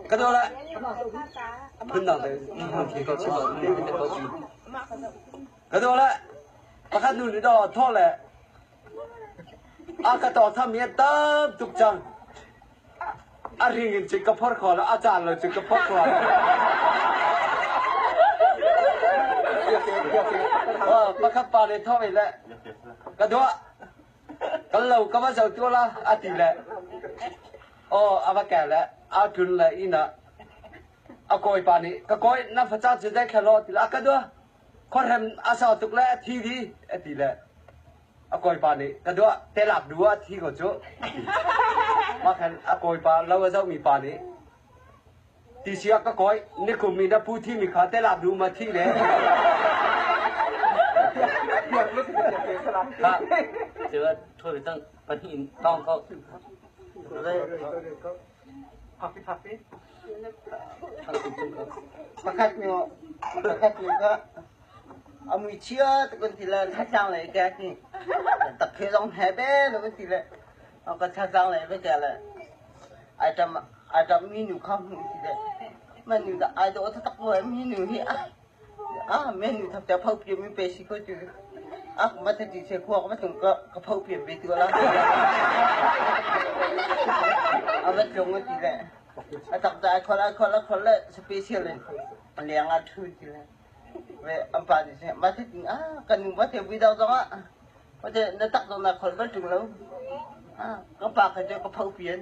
Ka do le phundang te ka do le pakhat nu nih do thaw le a ka to tham hi tam tuk cang. A ring in cun ka phor kho lo, a caan lo cun ka phor kho lo. Pakhat pa nih thaw le ka dua kan lo ka va zoh tu la a ti le aw a va kel le a tlun le inn ah a kawipa nih ka kawi na faca cu zei thla law ti le a ka dua khuahrem a sau tuk le a thi di a ti le a kawipa nih ka dua telak du a thi ko cu mah khan a kawipa lo a zohmi pa nih ti sia ka kawi nikum i na pu thi mi kha telak du ma thi le Pakhat nu pakhat nu kha a mui chia tuk an ti le thlacaang lei ka ti tak he zong he be lo an ti le ka thlacaang lei va ke le ai ṭam ai ṭam mi nu kha hmu ti le man nu dah ai dawh taktak ko mi nu hi ah men nu thak te phau pi mi pe si ko cu ah ma ta ti se khua ka tung ka ka phau pi be tu la a va tlung ti le a tak da ai khol ai khol ai khol le special in leng ah ṭhu ti le ve an pa nih seh mah ti ah kan nu mah te vui dau zong ah mah te na tak zong na khol bal ṭung lo ah ka pa kha cu ka pho pian.